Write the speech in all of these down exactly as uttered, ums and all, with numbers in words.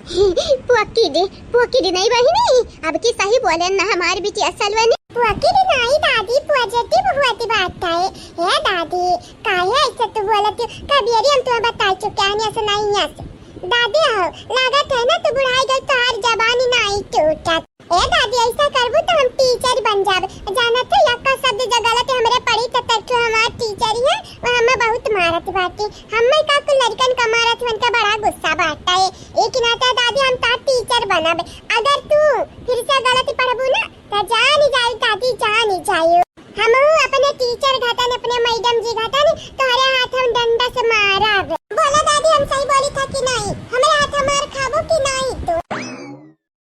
पोकिरी, पोकिरी नाई बहिनी, अब की सही बोले ना हमार बिटिया सलवनी। पोकिरी नाई दादी, positive होत बाटे। ए दादी, काहे ऐसे तू बोलत हो? कबियरी हम तुम्हें बता चुके हैं, ऐसे नहीं है। दादी हो, लागत है ना तू बुढ़ाई गई, तोहार जबानी नाई टूटत। ए दादी, ऐसा करबू तो हम teacher बन जाब। जानत है, यक्का शब्द जो गलत हमरे पड़ी तो तरचो हमार teacher ही है, वो हमें बहुत मारत बाटी। हमें का कुल लड़कन का मारत, उनका बड़ा गुस्सा बाटा है। एक नाते दादी हम तार teacher बनब। अगर तू फिर से गलत पढ़बू ना तो जानी जाई दादी, जानी जाई। हमहू अपने teacher घतन, अपने madam जी घतन तोहरे हाथ हम डंडा से मारब। बोला दादी, हम सही बोली था कि नहीं? हमरे हाथ मार खाबू कि नहीं तू?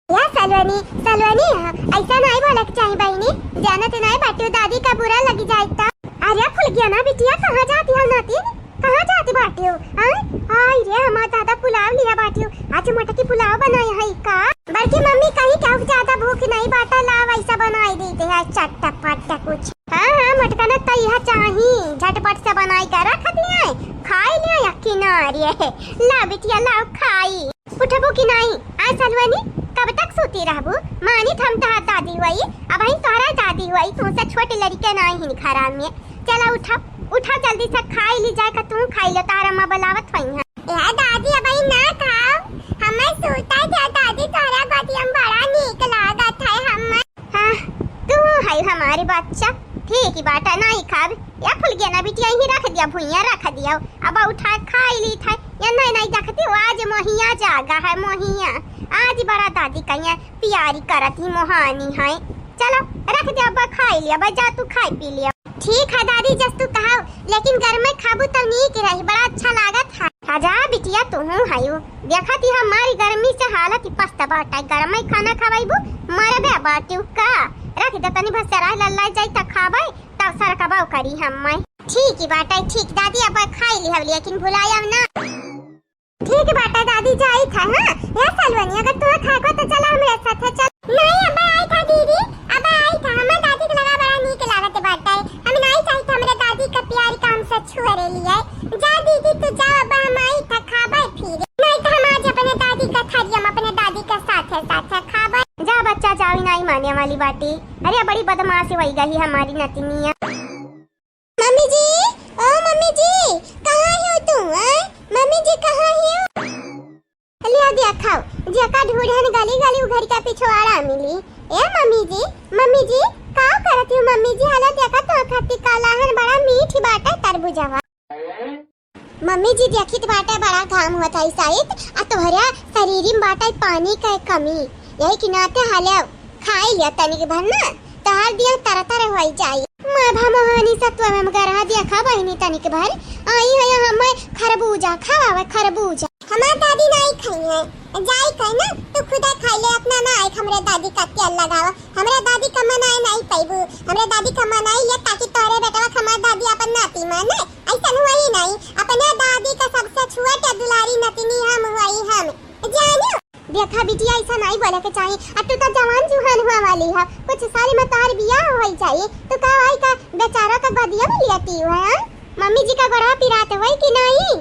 या सलवनी, सलवनी, हाँ, ऐसा नहीं बोले के चाही बहिनी, जानत नहीं बाटियो दादी का बुरा लगी जाए तो। अरे फुलगिया ना बिटिया, कहाँ जाती हो नाती? कहाँ जाती बाटियो? हाँ? हाय रे, हमार दादा पुलाव लिया बाटियो, आज मोटकी पुलाव बनाई है का? बड़की मम्मी कहीं क्या ज्यादा भूख नहीं बाटा, लाव ऐसा बनाई देते हैं चट्टा पट्टा कुछ। हाँ, हाँ, मोटका ना तो यह चाही, झटपट से बनाई के रख दिए, खाई लिया या किनारे। ला बिटिया, लाव खाई। उठबू कि नाई? आ सलवनी, कब तक सूती रहबू? मानी थम तहार दादी हुई, अब ही तोहरा दादी हुई, तुमसे छोटी लड़के नाई हिन घरा में। चला उठा, उठा जल्दी से खाई ली जाए, का तू खाई लो, तारा माँ बुलावत हुई है। ए दादी, अब ही ना खाओ, हमें सूता था दादी, तोहरा गोदी हम बड़ा नीक लागत है हमें। हाँ, तू है हमारी बच्चा, ठीक ही बाटा, नाई खाब। या फुलगिया ना बिटिया, यहीं रख दिया, भुइया रख दिया, अब उठा खाई ली था। या नहीं, नहीं देखती हो, आज मोहिया जागा है, मोहिया। आज बड़ा दादी कहिया प्यारी करत ही मोहानी है। चलो, रख दिया, अब खाई लिया, अब जा तू खाई पी लिया। ठीक है दादी, जस तू कहाओ, लेकिन घर में खाबू तो नीक रही, बड़ा अच्छा लागत है। आजा बिटिया, तू हूँ हयू, देखत ही हमारी गर्मी से हालत ही पस्त बाटे, घर में खाना खवाईबू, मरबे बाटियो का। रख दे तनी भर सराय लल्ला जाई त खाबे, तब सरकबा करी हम मैं। ठीक ही बाटे, ठीक दादी, अब खाई लिहब, लेकिन भुलायब ना। ठीक बाटे दादी, जाई था। हाँ, ए सलवनी, अगर तुम्हें खाए को तो चला हमरे साथे चल। नहीं, अब आई था दीदी, अब आई था, हमार दादी के लगा बड़ा नीक लागत बाटे। हम नहीं चाहित हमरे दादी का प्यार का हमसे छुअरे लिए। जा दीदी, तू जा, अब हम आई था खाबे फिर। नहीं तो हम आज अपने दादी का थारी हम अपने दादी के साथे साथे खाबे। जा बच्चा, जाओ, नहीं माने वाली बाटी। अरे बड़ी बदमाश होई गई हमारी नतनिया। मम्मी जी, ओ मम्मी जी, कहाँ हो तू, हैं? मम्मी जी, कहाँ हो? लिया दिया खाओ, जेका ढूढ़न गली गली उघर के पिछवाड़ा मिली। ए मम्मी जी, मम्मी जी, का करत हो मम्मी जी? हला देखा तो खाती कालाहन बड़ा मीठ बाटे तरबूजवा। मम्मी जी देखित बाटे बड़ा घाम होत है साइत, आ तोहरा शरीर में बाटे पानी के कमी, यही के नाते हले खाई लिया तनिक भर ना, तोहार दिया तर तर होई जाई। मैं भा मोहानी सत्व में गरहा देखा बहिनी तनिक भर, आई है हमें खरबूजा खवावे, खरबूजा। हमार दादी नाई खाई है, जाई कहे ना, तू खुदा खाई ले, अपना ना आए हमरे दादी का तेल लगावा। हमरे दादी का मनाए नाई पैबू, हमरे दादी का मनाई ले ताकि तोहरे बेटवा का हमार दादी अपन नाती माने। ऐसन हुई नहीं, अपने दादी का सबसे छुआ के दुलारी नतनी हम हुई हम। जानो? देखा बिटिया, ऐसा नहीं बोले के चाहिए। अब तू तो जवान जुहान हुआ वाली है, कुछ साल में तोहर बियाह हो जाई, तो का आई का बेचारा का गोदिया में लियाती हुआ है? मम्मी जी का गोड़वा पिरात हुई कि नहीं?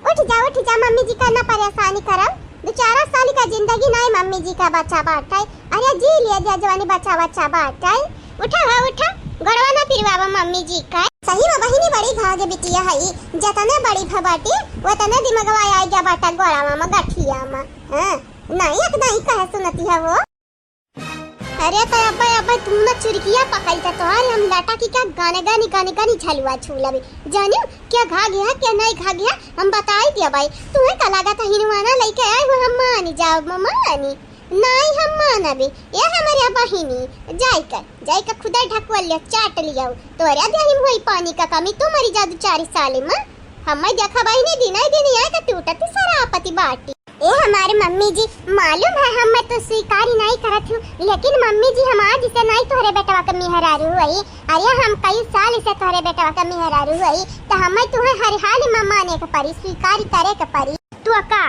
उठ जा, उठ जा, मम्मी जी का ना परेशानी करम। दो चार साल का जिंदगी नहीं मम्मी जी का बचा बाटे। अरे जी लिया जा जवानी बचा बचा बाटे। उठा हो, उठा, गोड़वा ना पिरवावा मम्मी जी का। सही में बहिनी बड़ी भाग्य बिटिया है, जतने बड़ी भ बाटी, वतने दिमगवा आ गया बाटा गोड़वा में, गठिया में। हाँ, नहीं एक नहीं कहे सुनती है वो। अरे तो अब्बे, अब्बे, तू ना चुरकिया पकड़ के तोहार हम लटा की क्या गाने गानी, गाने गानी झलुआ छू लबे। जानियो क्या घा गया, क्या नहीं घा गया, हम बताई दिया भाई। तुम्हें का लगा था हिनवाना लेके आए हो, हम मानी जाओ, म-, मानी। नहीं हम मानबे, ये हमारे बहिनी, जाई कर, जाई कर खुदा ढकवल लिया, चाट लिया। तोरे देही में होई पानी का कमी, तू मरी जा दू चार साल में। हमें देखा बहिनी, दिनाई दिन आए का टूटत सरापति बाटी। ए हमारे मम्मी जी, मालूम है हम मैं तो स्वीकारी नहीं करत हूँ, लेकिन मम्मी जी हम आज से नहीं तोहरे बेटवा का मेहरारू हुई। अरे हम कई साल से तोहरे बेटवा का मेहरारू हुई, तो हमें तुम्हें हर हाल में माने के पड़ी, स्वीकारी करे के पड़ी। तो का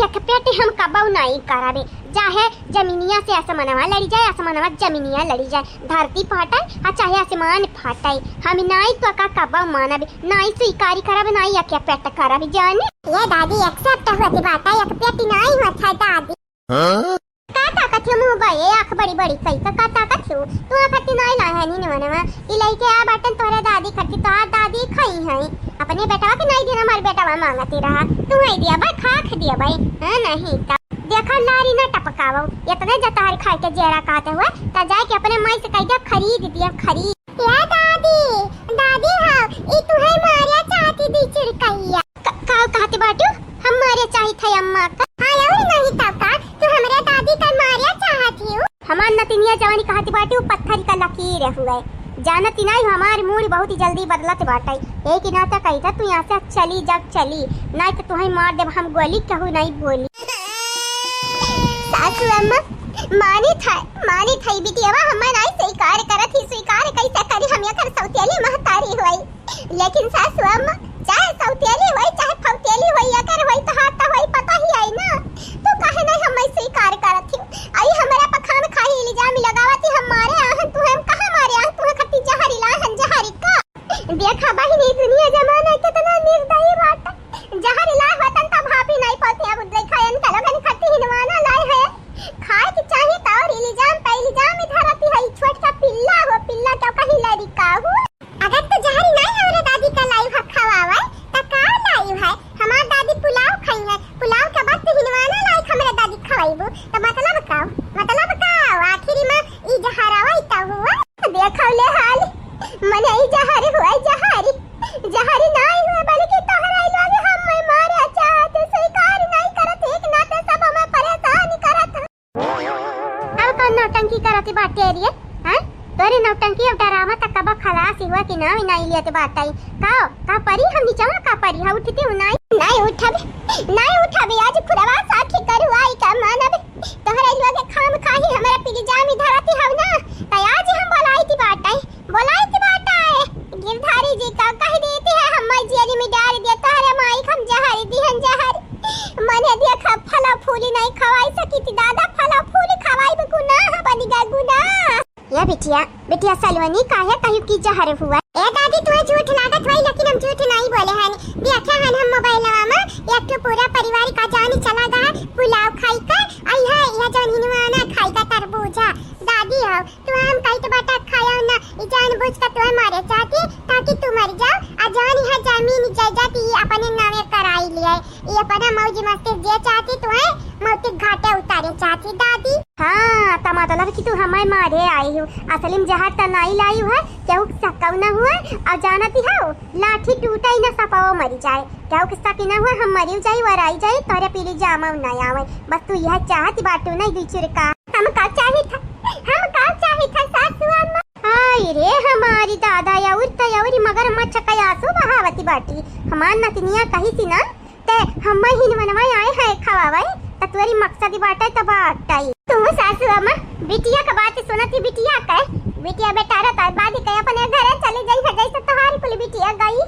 एक पेट हम कबऊ नहीं कराबे, चाहे जमीनिया से आसमानवा लड़ी जाए, आसमानवा जमीनिया लड़ी जाए, धरती फाटे आ चाहे आसमान फाटे, हम नाई तो का कबऊ मानब, नाई स्वीकारी करब, नाई एक पेट करब जाने। ये दादी, accept होती बात है, एक पेट नाई होत है दादी। का ताकत हो मुँह बा, ए आँख बड़ी बड़ी कई का, का ताकत हो? तू आँख हत्ती नाई लाए है नी नवा नवा। ई लइके आ बाटन तोहरे दादी खट्टी, तोहार दादी खई है। अपने बेटवा के नाई दिन हमार बेटवा माँगती रहा। तू है दिया भाई, खा के दिया भाई। हाँ नहीं तब। देखा लारी ना टपकावो। इतने जतहर खाए के जेरा कहते हुए, त जाए के अपने माई से कह दिया खरीद दिया, खरीद। ए दादी, दादी हो, ई तुहे मारे चाहती दी चिड़कैया। क-, का कहते बाटू? हम मारे चाहित है अम्मा का? हाँ, और नहीं तब का, तू हमरे दादी का मारे चाहत ही हो? हमार नतिनिया जवानी कहती बाटू, पत्थर का लकीर हुए। जानती नहीं, हमार मूड बहुत ही जल्दी बदलत बाटे। एक ही नाता कही था, तू यहाँ से चली जा, चली, नहीं तो तुहे मार देब हम गोली, कहू नहीं बोली। सासू अम्मा, मानी था, मानी था, बिटियावा हमार नहीं स्वीकार करत ही, स्वीकार कैसे करी, हम एकर सौतेली महतारी होई। लेकिन सासू अम्मा, चाहे सौतेली होई, चाहे फौतेली होई, अगर होई तो हाथ तो होई, पता ही आई ना। तू काहे नहीं हमें स्वीकार करत ही? आई हमरा पर खामखाही इल्जाम लगावत ही, हम मारे आहन, तू हम कहाँ मारे आहन, तू खट्टी जहरी लाहन, जहरी का? देखा बहिनी, दुनिया जमाना कितना निर्दयी बाटे। जहर इलाज होतन त भापी नहीं पौते। अब देखा, इनका लोगन खातिर हिनवाना लाए है। खाए के चाही त और इल्जाम पे इल्जाम ही धरती है। ई छोटका पिल्ला हो, पिल्ला क्यों कहीं लड़िका हो? अगर तो जहर नहीं हमरे दादी का लाई है खवावे, त का लाई है? हमार दादी पुलाव खाई है, पुलाव के बाद तो हिनवाना लाई हमरे दादी खवाईबू। त मतलब का? मतलब का? आखिरी में ई जहरवा ही त हुआ। देखौले हाल, मने ई जहर हुआ, जहर, जहर नाई हुआ, बल्कि तोहरा ई लोग हम मैं मारे चाहत, स्वीकार नाई करत, एक नाते सब हमें परेशान करत। अब कौन नौटंकी करत बाटे रे, हैं? तोरे नौटंकी अब डरामा तक कब खलास हुआ कि नाम ही नाई लेत बाटे। का, का परी हम नीचवा का परी, हाँ उठती हूँ नाई? नाई उठबे, नाई उठबे, आज खुदवा साखी करू आई का मानबे। तोहरे लोग खामखाही हमरा पिलिजामी धरती हव ना, त आज हम बोलाइत बाटे, बोलाइत बाटे। गिरधारी जी का कह देती है, हम जियरी में डाल दिया, तोहरे माई हम जहर दिहन जहर। मने देखा फला फूली नहीं खवाई सकी थी दादा, फला फूली खवाई बे गुनाह बन गया गुनाह। या बिटिया, बिटिया सलोनी, काहे कहियो कि जहर हुआ? ए दादी, तुहे झूठ लागत होई, लेकिन हम झूठ नाई बोले हन। देखा हन हम मोबाइलवा में, एक ठो पूरा परिवार का जान चला गया पुलाव खाई का, आई है, यह जौन हिनवाना खाई का तरबूजा। दादी हो, तू हम कहित बाटा खाया ना, ई जानबूझ के तुहे मारे चाहती, ताकि तू मर जाओ, आ जौन यह जमीन जायदाद ई अपने नामे कराई लिए। ई अपना मौज मस्ती जे चाहती, तुहे मौत के घाटे उतारे चाहती दादी। हाँ, त मतलब कि तू हमें मारे आई हो। असली में जहर त नाई लाई है, केहू के सकौ न हुआ, और जानती हो, लाठी टूटे न सपाओ मरी जाए, केहू के सकी न हुआ, हम मरी जाई, वराई जाई, तोरे पीली जामा न आवे। बस तू यह चाहती बाटू नहीं बिचुर का। हम का चाही था, हम का चाही था सासू अम्मा? आई रे हमारी दादा, अउर त अउर मगरमच्छ का आंसू बहावती बाटी। हमार नतनिया कही सी ना, ते हम्मा हिनवनवा आए है खवावई, त तोरी मकसद बाटे त बाटई। तू सासू अम्मा, बिटिया का बात सुनती, बिटिया के, बिटिया बेटा रहता बाद के अपने घरे चली जाई है, जैसे तोहारी कुल बिटिया गई,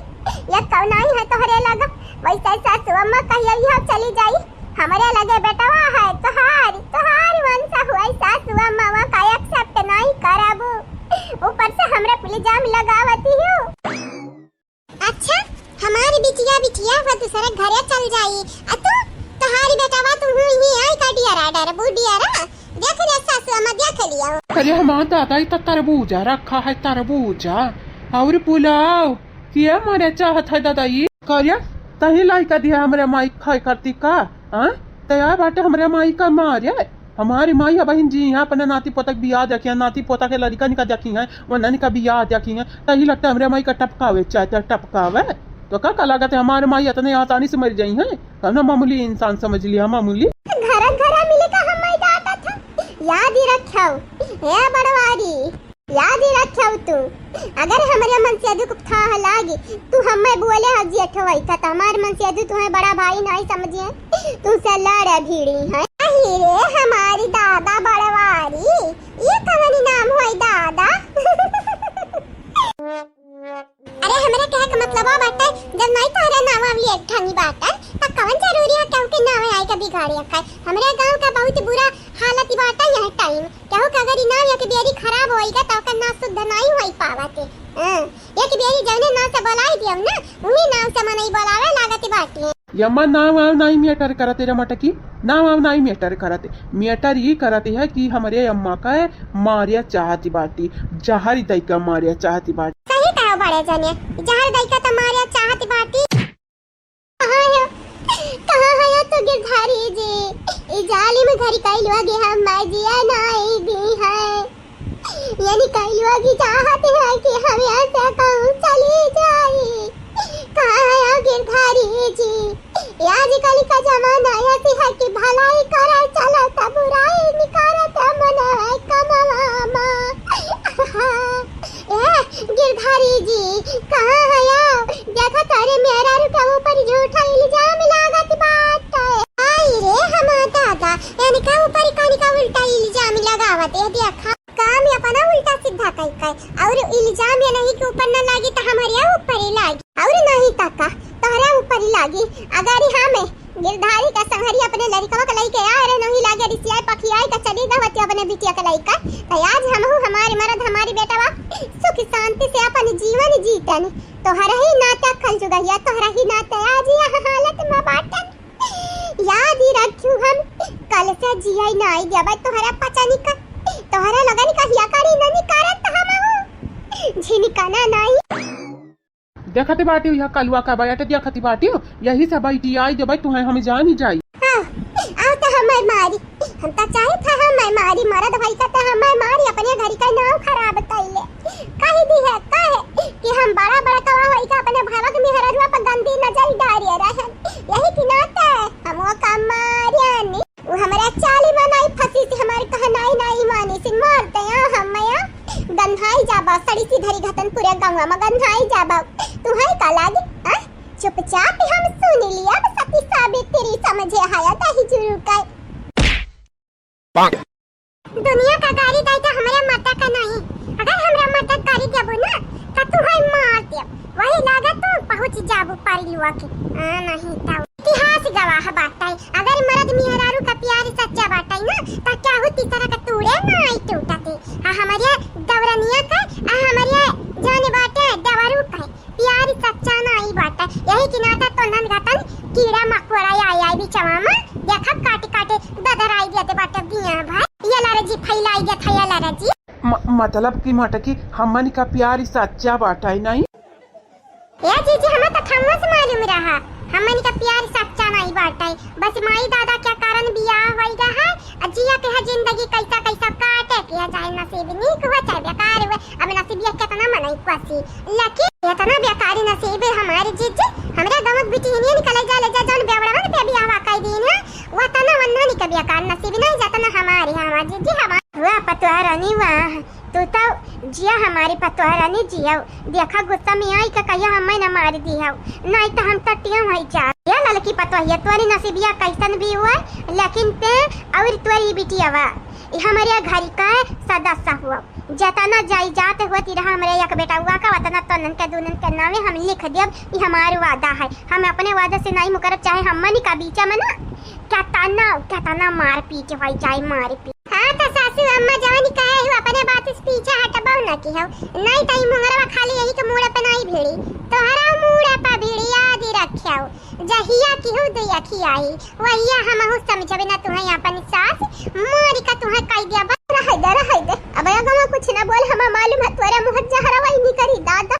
ये कौन आई है तोहरे लग, वैसे सासू अम्मा कहियो यह चली जाई। हमरे लगे बेटवा है तोहार, तोहार वंश हुआ, सासू अम्मा का accept नहीं करबू, ऊपर से हमरा पे इल्जाम लगावती हो। अच्छा, हमारी बिटिया, बिटिया वो दूसरे घरे चल जाई, आ तू, तोहारी बेटवा तू ही आई का डियरा, डरबू डियरा, देख रे सासू अम्मा, देख लिया। अरे हमार दादा, ई त तरबूजा रखा है, तरबूजा और पुलाव। के मारे चाहत है दादा ई? करिया, तही लाइका दिया हमरे माई खाए खाती का? हाँ? तैयार बाटे हमरे माई का मारे? हमारी माई अब बहिन जी यहाँ अपने नाती पोता के बियाह देखी है, नाती पोता के लड़का निका देखी है, वो ननिका बियाह देखी है, तही लगता हमरे माई का टपकावे चाहते हैं, टपकावे। तो का, का लागत है हमारे माई इतने आसानी से मर जाई हैं? कौनो मामूली इंसान समझ लिया, मामूली। घर घर मिले का हम माई डाटा था, याद ही रखो, हे बड़वारी। याद ही रखो तू, अगर हमरे मन से दुख था लागी, तू हमें बोले हो जेठ होई था, त हमार मन से तू तुम्हें बड़ा भाई नहीं समझिए, तुमसे लड़े भिड़ी है। अही रे हमारी दादा बड़वारी, ये कवन नाम होई दादा? अरे हमरे कहे का मतलब बाटे, जब नहीं तोहरे नाम अभी एक ठानी बाटे, त कवन जरूरी है केहू के नाम आई के बिगाड़े खाए? हमरे गांव का बहुत बुरा हालत बाटे यह टाइम। केहू के अगर ई नाव एक बेरी खराब होइगा, त ओकर नाव शुद्ध नाई होई पावत। हाँ, एक बेरी जौने नाव से बोलाई दियम ना, उही नाव से मनई बोलावे लागत बाटे। यम्मा नाम वाम नाई matter करत है रे मटकी, नाम वाम नाई matter करत है। Matter ई करत है कि हमरे अम्मा का मारिया चाहती बाटी, जहर दई का मारिया चाहती बाटी। सही कहा बड़े जने, जहर दई का तो मारिया चाहती बाटी। कहाँ है, कहाँ है तू गिरधारी जी? ई जालिम घरी कइलुआ गे हम जिया नाई दी है। यानी कइलुआ की चाहत है कि हम यहाँ से कहूँ चली जाई। कहाँ है गिरधारी जी? ये आजकल का जमाना ऐसी है कि भलाई करे चलत बुराई निकारत मन है कमवा मा। ए गिरधारी जी, कहाँ है? देखा तोरे मेहरारू के ऊपर झूठा इल्जाम लागत बाटे। आई रे हम दादा, इनका ऊपर कनिका उल्टा इल्जाम लगावत है। देखा, काम अपना उल्टा सीधा कई कई, और इल्जाम ये नहीं के ऊपर न लागी तो हमरे ऊपर ही लागी, और नहीं तो का तोहरे ऊपर ही लागी। अगर हम गिरधारी का संहरी अपने लड़कवा के लइके आए रहे, नहीं लागे रिसियाए पखियाए का चली गवत अपने बिटिया के लइका, तो आज हमहू हमारे मर्द हमारी बेटवा सुख शांति से अपन जीवन जीतन। तोहरा ही नाते कल जुगहिया, तोहरा ही नाते आज यह हालत में बाटन। याद ही रखियो हम कल से जिया ही नाई देबे तोहरा पचनी का, तोहरा लगन का हिया करी नहीं करत हमहू झिनकना नाई। देखत बाटी यह कलुआ का बाटे, देखत बाटी यही से बैठी आई देबे तुहे हम जानी जाई। हाँ, आओ तो हमार मारी, हम तो चाहे था हमार मारी, मरद भाई का तो हमार मारी अपने घरी का नाव खराब कइले। कही दी है, कहे कि हम बड़ा बड़ा कवा होई का अपने भावक मेहररुआ पर गंदी नजर डारिए रहन। यही की नाते हम वो काम मारियानी। वो हमरा चाली में नहीं फंसी से हमार कहनाई नहीं मानी से मार दे हम मैं गंधाई जाबा, सड़ी सी धरी घतन पूरे गाँव में गंधाई जाबा। तुहे का लागी, हाँ? चुपचाप हम सुन लिया, अब सती सावित्री समझे हाया दही जुरू का। दुनिया का गारी दाई तो हमरा मर्दा का नहीं। अगर हमरा मर्दा गारी देबो ना, तो तुहे मार देब। वही लागत तू पहुँच जाबू पारी लुआ के। आ, नहीं तो इतिहास गवाह बाटे। अगर मर्द मेहरारू का प्यार सच्चा बाटे ना, तो केहू तीसरा का तूड़े नाई टूटते। आ हमरे दौरनिया का, आ हमरे जाने बाटे देवरू का प्यार सच्चा नाई बाटे। यही की नाता तो नन घतन कीड़ा मकोड़ा आई आई बिचवा में, देखब काटे काटे ददराई देते बाटे बिया भाई। ये लारे जी फैलाई देत है, ये लारे जी। म-, मतलब कि मटकी हमन का प्यार सच्चा बाटे नहीं? ए जीजी, हमें तो ठम्मस मालूम रहा, हमन का प्यार सच्चा नहीं बाटे। बस माई दादा के कारण बियाह होई गा है, आ जिया के है जिंदगी कैसा कैसा काटे के है, चाहे नसीब नीक हो चाहे बेकार हो। अब नसीबिया कितना मनई कोसी, लेकिन इतना बेकारी नसीब है हमारे जीजी। हमरा गाँव के बिटिनियन के ले जा, ले जा, जौन बेवड़वन पे बियाह कर दीन है, वो तना वन्ना निक बेकार नसीब नहीं जाता ना हमारे, हमारे जीजी, हमारे। वाह पतोह रानी वाह, तू तो जिया हमारी पतोह रानी जिया। देखा गुस्सा में आई का कहिया हमें न मार दी हो, नहीं तो हम टट्टियों होई जा। ये ललकी पतोहिया तोरी नसीबिया कैसन भी हुआ, लेकिन ते और तोरी बिटिया वा, ये हमारे घर का सदस्य हुआ। जतना जायदाद होती रहा हमरे एक बेटउआ का, वतना तोनन के दूनन के नामे हम लिख देब। ई हमार वादा है, हम अपने वादा से नहीं मुकरब, चाहे हमनी का बीच में ना केतना, केतना मारपीट होई जाए, मारपीट। हाँ तो सासू अम्मा जवन कहे हो अपने बात से पीछे हटबो ना की हो, नहीं तो ई मुंगरवा खाली यही के मूड़ पे नहीं भिड़ी, तोहरा मूड़ पे भिड़ी, याद ही रखे हो। जहिया की हो दुई अखी आई, वहिया हमहू समझबे ना तुहे अपन सास, मारी का तुहे कई दिया बा। रह दे, रह दे, अब आगे में कुछ ना बोल, हमें मालूम है तोरे मुँह जहरवा ही निकरी दादा।